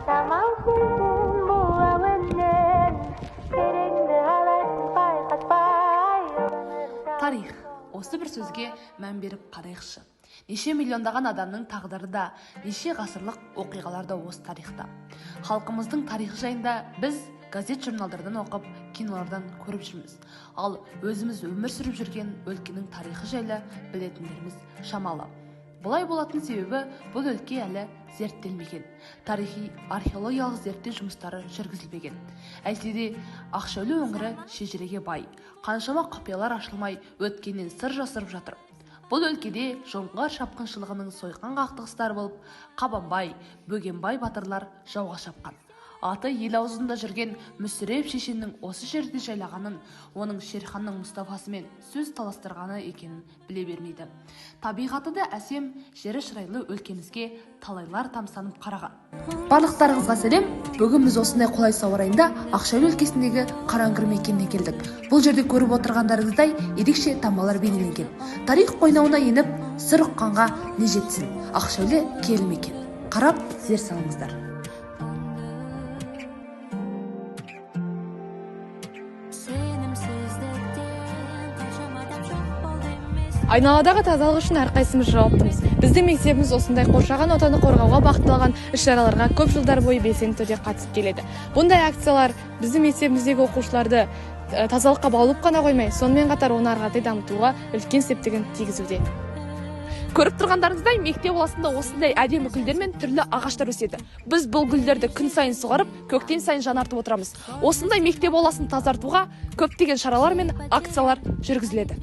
Самал селден бұл әуеннен кереңді аласың байқатпай. Тарих. Осы бір сөзге мән беріп қарайықшы. Неше миллиондаған адамның тағдыры да, неше ғасырлық оқиғалар да осы тарихта. Халқымыздың тарихы жайында біз газет журналдардан оқып, кинолардан көріп жүрміз. Ал өзіміз өмір сүріп жүрген өлкенің тарихы жайлы білетіндеріміз шамалы. Бұлай болатын себебі бұл өлке әлі зерттелмеген. Тарихи археологиялық зерттеу жұмыстары жүргізілмеген. Әйтсе де Ақшәулі өңірі шежіреге бай. Қаншама құпиялар ашылмай, өткеннен сыр жасырып жатыр. Бұл өлкеде жоңғар шапқыншылығының сойқан қақтығыстары болып, Қабанбай, Бөгенбай батырлар жауға шапқан. Аты ел аузында жүрген Мүсіреп шешеннің осы жерде жайлағанын, оның Шерханның Мұстафасымен сөз таластырғаны екенін біле бермейді. Табиғаты да әсем, жері шырайлы өлкемізге талайлар тамсанып қараған. Барлықтарыңызға сәлем. Бүгін біз осындай қолайсыз ауа райында Ақшәулі өлкесіндегі Қараүңгір мекеніне келдік. Бұл жерде көріп отырғандарыңыздай ерекше таңбалар бейнеленген. Тарих қойнауына еніп, сыр ұққанға не жетсін. Ақшәулі киелі мекен. Қарап зер салыңыздар. Айналадағы тазалық үшін әрқайсымыз жауаптымыз. Біздің мектебіміз осындай қоршаған ортаны қорғауға бағытталған іс-шараларға көп жылдар бойы белсенді түрде қатысып келеді. Бұндай акциялар біздің мектебіміздегі оқушыларды тазалыққа баулып қана қоймай, сонымен қатар оны ары қаратай дамытуға үлкен септігін тигізуде. Көріп тұрғандарыңыздай, мектеп ауласында осындай әдемі гүлдер мен түрлі ағаштар өседі. Біз бұл гүлдерді күн сайын суғарып, көктем сайын жанартып отырамыз. Осындай мектеп ауласын тазартуға көптеген шаралар мен акциялар жүргізіледі.